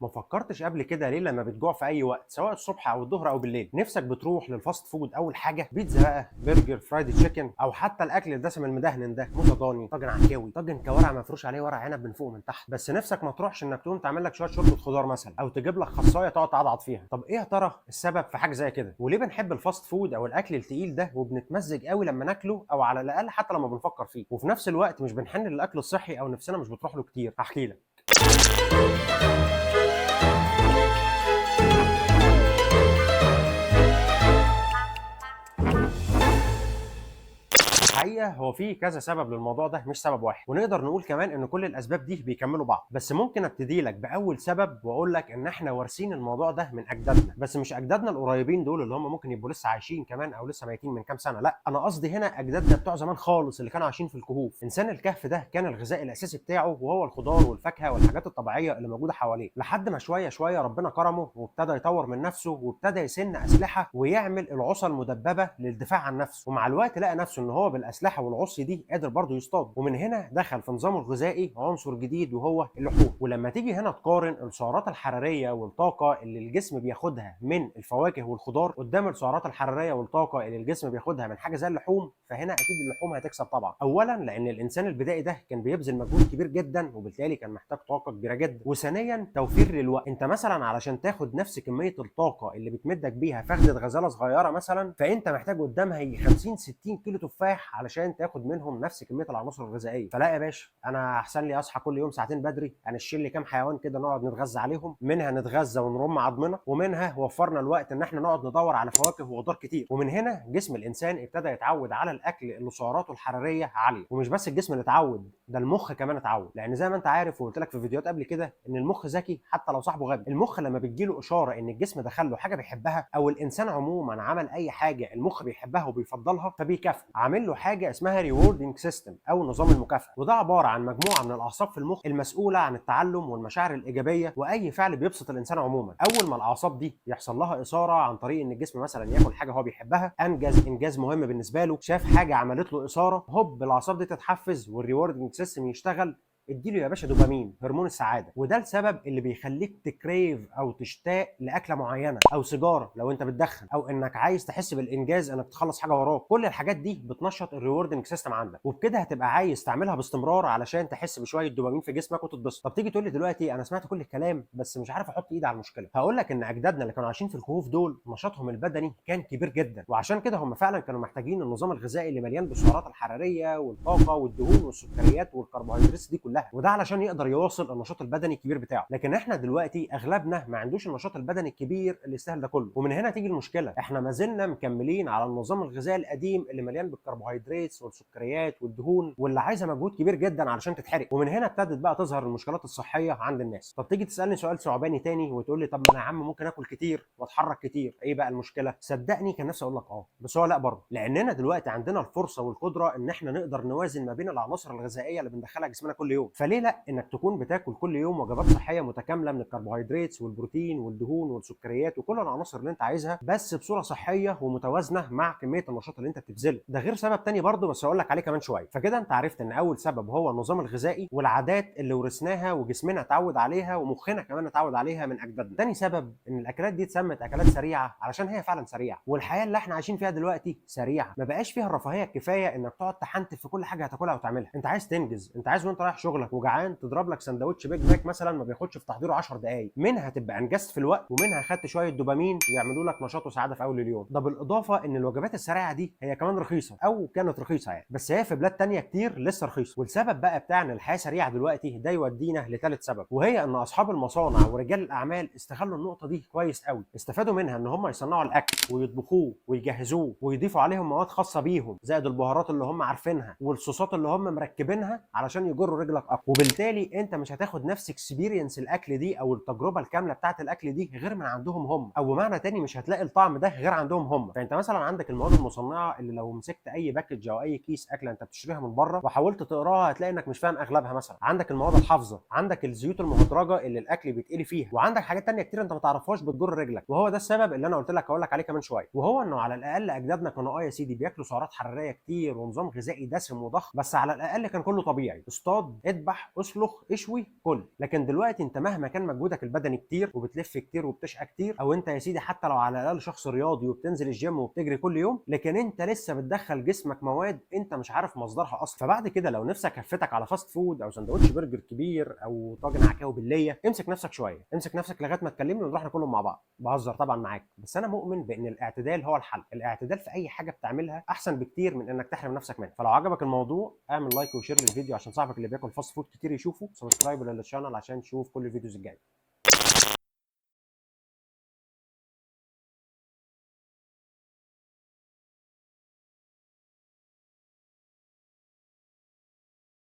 ما فكرتش قبل كده ليه لما بتجوع في اي وقت، سواء الصبح او الظهر او بالليل، نفسك بتروح لل fast food؟ اول حاجة بيتزا بقى، برجر، fried chicken، او حتى الاكل الدسم المدهن ده، موزة ضاني، طاجن عكاوي، طاجن كوارع مفروش عليه ورق عنب من فوق ومن تحت. بس نفسك ما تروحش انك تقوم تعمل لك شوية شوربة خضار مثلا، او تجيب لك خصايه تقعد تعضعض فيها. طب ايه يا ترى السبب في حاجة زي كده؟ وليه بنحب ال fast food او الاكل التقيل ده وبنتمزج قوي لما ناكله، او على الاقل حتى لما بنفكر فيه، وفي نفس الوقت مش بنحن للاكل الصحي او نفسنا مش بتروح له كتير؟ هحكي لك. الحقيقة هو في كذا سبب للموضوع ده، مش سبب واحد، ونقدر نقول كمان ان كل الاسباب دي بيكملوا بعض. بس ممكن ابتدي لك باول سبب واقول لك ان احنا وارثين الموضوع ده من اجدادنا، بس مش اجدادنا القريبين دول اللي هم ممكن يبقوا لسه عايشين كمان او لسه ميتين من كام سنة، لا، انا قصدي هنا اجدادنا بتوع زمان خالص اللي كانوا عايشين في الكهوف. انسان الكهف ده كان الغذاء الاساسي بتاعه وهو الخضار والفاكهه والحاجات الطبيعية اللي موجودة حواليه، لحد ما شوية شوية ربنا كرمه وابتدى يطور من نفسه وابتدى يسن اسلحة ويعمل العصا المدببه للدفاع عن نفسه، ومع الوقت لقى نفسه ان هو بالاسلحة والعصي دي قادر برضه يصطاد. ومن هنا دخل في نظامه الغذائي عنصر جديد وهو اللحوم. ولما تيجي هنا تقارن السعرات الحرارية والطاقة اللي الجسم بياخدها من الفواكه والخضار قدام السعرات الحرارية والطاقة اللي الجسم بياخدها من حاجة زي اللحوم، فهنا اكيد اللحوم هتكسب طبعا. اولا لان الانسان البدائي ده كان بيبذل مجهود كبير جدا وبالتالي كان محتاج طاقة كبيرة جدا، وثانيا توفير للوقت. انت مثلا علشان تاخد نفس كمية الطاقة اللي بتمدك بيها فخده غزاله صغيرة مثلا، فانت محتاج قدامها يجي 50 60 كيلو تفاح علشان تاخد منهم نفس كمية العناصر الغذائية. فلا يا باشا، انا احسن لي اصحى كل يوم ساعتين بدري، انشل لي كام حيوان كده نقعد نتغذى عليهم، منها نتغذى ونرم عظمنا، ومنها وفرنا الوقت ان احنا نقعد ندور على فواكه وخضار كتير. ومن هنا جسم الانسان ابتدى يتعود على الاكل اللي سعراته الحرارية عالية. ومش بس الجسم اللي اتعود، ده المخ كمان اتعود، لان زي ما انت عارف وقلت لك في فيديوهات قبل كده ان المخ ذكي حتى لو صاحبه غبي. المخ لما بتجيله اشارة ان الجسم دخل له حاجة بيحبها، او الانسان عموما عمل اي حاجة المخ بيحبها وبيفضلها، فبيكافئه، عامل له حاجة اسمها rewarding system او نظام المكافاة. وده عبارة عن مجموعة من الاعصاب في المخ المسؤولة عن التعلم والمشاعر الايجابية واي فعل بيبسط الانسان عموما. اول ما الاعصاب دي يحصل لها اثاره عن طريق ان الجسم مثلا ياكل حاجة هو بيحبها، انجز انجاز مهم بالنسبة له، شاف حاجة عملت له اثاره، هوب الاعصاب دي تتحفز وال rewarding system يشتغل، اديله يا باشا دوبامين، هرمون السعادة. وده السبب اللي بيخليك ت crave او تشتاق لاكله معينة، او سيجارة لو انت بتدخن، او انك عايز تحس بالانجاز انك تخلص حاجة وراك. كل الحاجات دي بتنشط ال rewarding system عندك، وبكده هتبقى عايز تعملها باستمرار علشان تحس بشوية دوبامين في جسمك وتتبسط. طب تيجي تقول لي دلوقتي انا سمعت كل الكلام بس مش عارف احط ايدي على المشكلة. هقول لك ان اجدادنا اللي كانوا عايشين في الكهوف دول نشاطهم البدني كان كبير جدا، وعشان كده هم فعلا كانوا محتاجين النظام الغذائي اللي مليان بالسعرات الحرارية والطاقة والدهون والسكريات والكربوهيدرات دي كلها، وده علشان يقدر يواصل النشاط البدني الكبير بتاعه. لكن احنا دلوقتي اغلبنا ما عندوش النشاط البدني الكبير اللي يستاهل ده كله، ومن هنا تيجي المشكلة. احنا ما زلنا مكملين على النظام الغذائي القديم اللي مليان بالكربوهيدرات والسكريات والدهون واللي عايزه مجهود كبير جدا علشان تتحرق، ومن هنا ابتدت بقى تظهر المشكلات الصحية عند الناس. طب تيجي تسالني سؤال ثعباني تاني وتقول لي طب ما انا يا عم ممكن اكل كتير واتحرك كتير، ايه بقى المشكلة؟ صدقني كان نفسي اقول لك بس هو لا برضه، لاننا دلوقتي عندنا الفرصة والقدرة ان احنا نقدر نوازن ما بين العناصر الغذائية اللي بندخلها جسمنا كل يوم. فليه لا انك تكون بتاكل كل يوم وجبات صحية متكاملة من الكربوهيدرات والبروتين والدهون والسكريات وكل العناصر اللي انت عايزها، بس بصورة صحية ومتوازنه مع كمية النشاط اللي انت بتبذله. ده غير سبب تاني برضه بس هقول لك عليه كمان شوية. فكده انت عرفت ان اول سبب هو النظام الغذائي والعادات اللي ورثناها وجسمنا اتعود عليها ومخنا كمان اتعود عليها من اجدادنا. تاني سبب ان الاكلات دي اتسمت اكلات سريعة علشان هي فعلا سريعة، والحياة اللي احنا عايشين فيها دلوقتي سريعة، ما بقاش فيها الرفاهية الكفاية انك تقعد تحنتف في كل حاجة هتاكلها وتعملها. انت عايز تنجز، انت عايز وانت رايح شغلك وجعان تضرب لك سندوتش بيج ماك مثلا ما بياخدش في تحضيره 10 دقائق، منها تبقى انجزت في الوقت ومنها خدت شوية دوبامين يعملوا لك نشاط وسعادة في اول اليوم. ده بالاضافة ان الوجبات السريعة دي هي كمان رخيصة، او كانت رخيصة يعني، بس هي في بلاد تانية كتير لسه رخيصة. والسبب بقى بتاع ان الحياة سريعة دلوقتي ده يودينا لثالث سبب، وهي ان اصحاب المصانع ورجال الاعمال استغلوا النقطة دي كويس قوي، استفادوا منها ان هم يصنعوا الاكل ويطبخوه ويجهزوه ويضيفوا عليهم مواد خاصة بيهم، زائد البهارات اللي هم عارفينها والصوصات اللي هم مركبينها علشان يجروا رجلك اقوى. وبالتالي انت مش هتاخد نفس experience الاكل دي او التجربة الكاملة بتاعه الاكل دي غير من عندهم هم، او بمعنى تاني مش هتلاقي الطعم ده غير عندهم هم. فانت مثلا عندك المواد المصنعة اللي لو مسكت اي package او اي كيس اكله انت بتشتريها من بره وحاولت تقراها هتلاقي انك مش فاهم اغلبها. مثلا عندك المواد الحافظة، عندك الزيوت المهدرجه اللي الاكل بيتقلي فيها، وعندك حاجات تانية كتير انت ما تعرفهاش بتجر رجلك. وهو ده السبب اللي انا قلت لك هقول لك عليه كمان شوية، وهو انه على الاقل اجدادنا كانوا يا سيدي بياكلوا سعرات حرارية كتير ونظام غذائي دسم وضخم، بس على الاقل كان كله طبيعي. اصطاد اذبح، اسلخ، اشوي، كل. لكن دلوقتي انت مهما كان مجهودك البدني كتير وبتلف كتير وبتشقى كتير، او انت يا سيدي حتى لو على الاقل شخص رياضي وبتنزل الجيم وبتجري كل يوم، لكن انت لسه بتدخل جسمك مواد انت مش عارف مصدرها اصلا. فبعد كده لو نفسك هفتك على fast food او سندوتش برجر كبير او طاجن عكاوي بالليه، امسك نفسك شويه، امسك نفسك لغاية ما تكلمني ونروح ناكلهم مع بعض. بهزر طبعا معاك، بس انا مؤمن بان الاعتدال هو الحل. الاعتدال في اي حاجة بتعملها احسن بكتير من انك تحرم نفسك منها. فلو عجبك الموضوع اعمل like و share للفيديو عشان صاحبك اللي بياكل fast food كتير يشوفه، subscribe لل channel عشان تشوف كل ال videos الجاية.